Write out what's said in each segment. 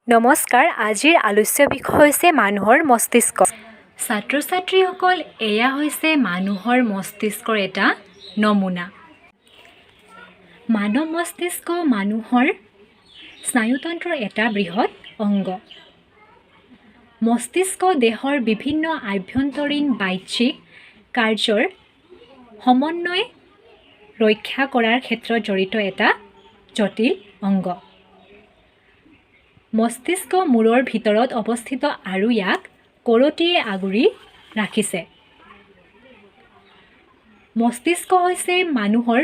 নমস্কাৰ, আজিৰ আলোচ্য বিষয় হৈছে মানুহৰ মস্তিষ্ক। ছাত্ৰ ছাত্ৰীসকল, এয়া হৈছে মানুহৰ মস্তিষ্কৰ এটা নমুনা। মানৱ মস্তিষ্ক মানুহৰ স্নায়ুতন্ত্ৰৰ এটা বৃহৎ অংগ। মস্তিষ্ক দেহৰ বিভিন্ন আভ্যন্তৰীণ বাহ্যিক কাৰ্যৰ সমন্বয় ৰক্ষা কৰাৰ ক্ষেত্ৰত জড়িত এটা জটিল অংগ। মস্তিষ্ক মূৰৰ ভিতৰত অৱস্থিত আৰু ইয়াক কৰতিয়ে আগুৰি ৰাখিছে। মস্তিষ্ক হৈছে মানুহৰ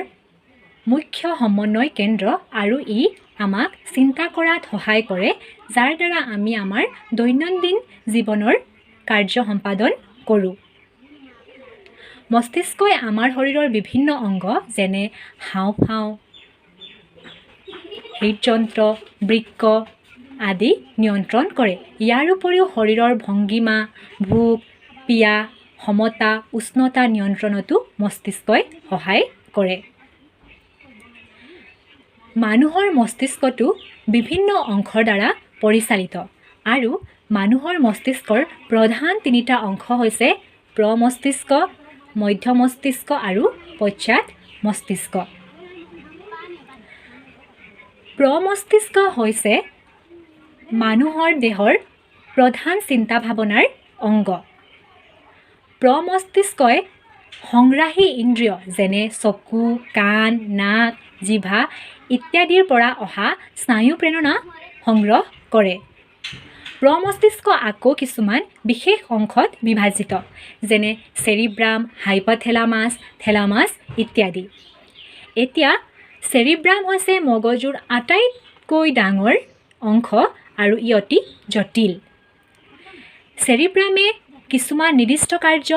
মুখ্য সমন্বয় কেন্দ্ৰ আৰু ই আমাক চিন্তা কৰাত সহায় কৰে, যাৰ দ্বাৰা আমি আমাৰ দৈনন্দিন জীৱনৰ কাৰ্য সম্পাদন কৰোঁ। মস্তিষ্কই আমাৰ শৰীৰৰ বিভিন্ন অংগ, যেনে হাওঁফাওঁ, হৃদযন্ত্ৰ, বৃক্ক আদি নিয়ন্ত্ৰণ কৰে। ইয়াৰ উপৰিও শৰীৰৰ ভংগীমা, ভোক পিয়াহ, সমতা, উষ্ণতা নিয়ন্ত্ৰণতো মস্তিষ্কই সহায় কৰে। মানুহৰ মস্তিষ্কটো বিভিন্ন অংশৰ দ্বাৰা পৰিচালিত আৰু মানুহৰ মস্তিষ্কৰ প্ৰধান তিনিটা অংশ হৈছে প্ৰমস্তিষ্ক, মধ্য মস্তিষ্ক আৰু পশ্চাৎ মস্তিষ্ক। প্ৰমস্তিষ্ক হৈছে মানুহৰ দেহৰ প্ৰধান চিন্তা ভাৱনাৰ অংগ। প্ৰমস্তিষ্কই সংগ্ৰাহী ইন্দ্ৰিয়, যেনে চকু, কাণ, নাক, জিভা ইত্যাদিৰ পৰা অহা স্নায়ু প্ৰেৰণা সংগ্ৰহ কৰে। প্ৰমস্তিষ্ক আকৌ কিছুমান বিশেষ অংশত বিভাজিত, যেনে চেৰিব্ৰাম, হাইপ'থেলামাছ, থেলামাছ ইত্যাদি। এতিয়া চেৰিব্ৰাম হৈছে মগজুৰ আটাইতকৈ ডাঙৰ অংশ আৰু ই অতি জটিল। চেৰিব্ৰামে কিছুমান নিৰ্দিষ্ট কাৰ্য